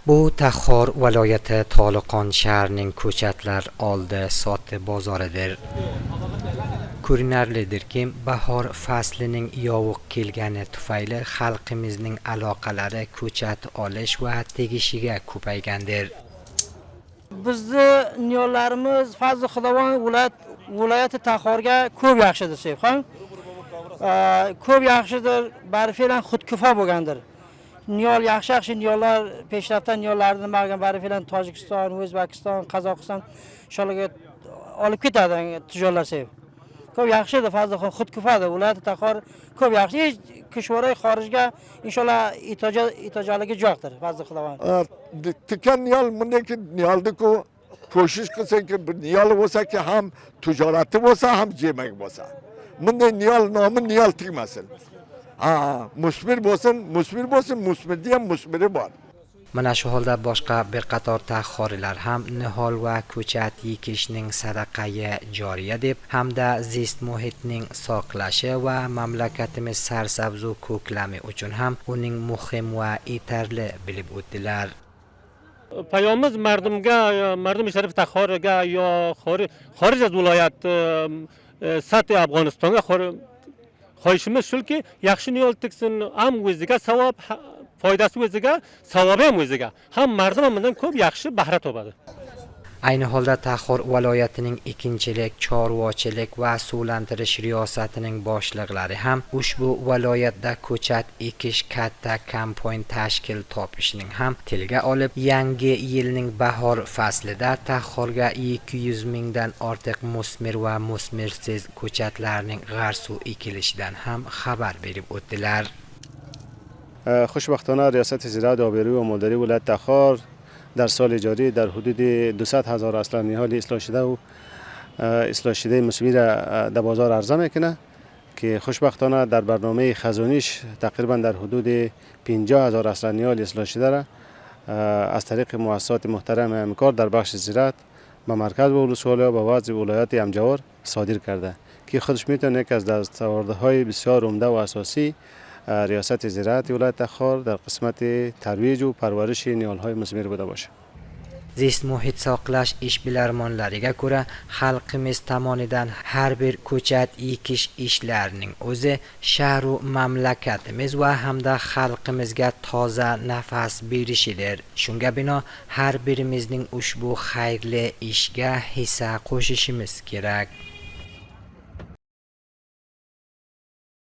Bu Taxor viloyati Toliqon shahrining ko'chatlar oldi soti bozoridir. Ko'rinarlidirki, bahor faslining yovuq kelgani tufayli xalqimizning aloqalari ko'chat olish va tegishiga ko'paygandir. Bizni niyollarimiz fazli Xudovon viloyati Taxorga ko'p yaxshidir, Seyfxon. Ko'p yaxshidir, bari fe'lan xudkifo bo'lgandir. Niyol yaxshi-yaxshi niyollar, peshraftdan niyollarni nima qilgan, bari fe'lan Tojikiston, O'zbekiston, Qozog'iston shularga olib ketadi tujorlar seyf. Ko'p yaxshidir, fazli xudkifodir. Viloyati Taxor ko'p yaxshi. Hech kishvoray xorijga inshaalloh itojaligi yo'qdir, fazli Xudovon. Tikan niyol bundaki niyoldiku ko'shish qilsaki bir niyol bo'lsaki ham tijorati bo'lsa ham yemak bo'lsa. Bunday niyol nomi niyol tegmasin. Ha, musmir bo'lsin, musmir bo'lsin, musmirda ham musmiri bor. Mana shu holda boshqa bir qator taxorilar ham nihol va ko'chat ekishning sadaqai joriya deb hamda zist muhitning saqlashi va mamlakatimiz sarsabzu ko'klami uchun ham uning muhim va yetarli bilib o'tdilar. Payomimiz mardumga, mardum sharif Taxoriga yo xorij az viloyat сатҳи Afg'onistonga xohishimiz shuki, yaxshi niyol tiksin, ham o'ziga savob, foydasi o'ziga, savobi ham o'ziga, ham mardum ham bundan ko'p yaxshi bahra topadi. Ayni holda Taxor viloyatining ekinchilik, chorvachilik va suvlantirish riyosatining boshliqlari ham ushbu viloyatda ko'chat ekish katta kampaniya tashkil topishining ham tilga olib, yangi yilning bahor faslida Taxorga 200 mingdan ortiq musmir va musmirsiz ko'chatlarning g'arsu ekilishidan ham xabar berib o'tdilar. خوشبختانه ریاست زراعت آبیاری و مالداری ولایت تخار در سال جاری در حدود 200 هزار اصلا نهال اصلاح شده و اصلاح شده مثمر را در بازار عرضه میکنه که خوشبختانه در برنامه خزانیش تقریبا در حدود 50 هزار اصلا نهال اصلاح شده را از طریق مؤسسات محترم همکار در بخش زراعت به مرکز و ولسوالی و بعضی ولایات همجوار صادر کرده که خودش میتونه یکی از دستاوردهای بسیار عمده و اساسی ریاست زراعت ولایت تخار در قسمت ترویج و پرورش نیالهای مثمر بوده باشه. Zist muhit saqlash ishbilarmonlariga ko'ra, xalqimiz tomonidan har bir ko'chat ekish ishlarining o'zi shahru mamlakatimiz va hamda xalqimizga toza nafas berishidir. Shunga bino har birimizning ushbu xayrli ishga hissa qo'shishimiz kerak.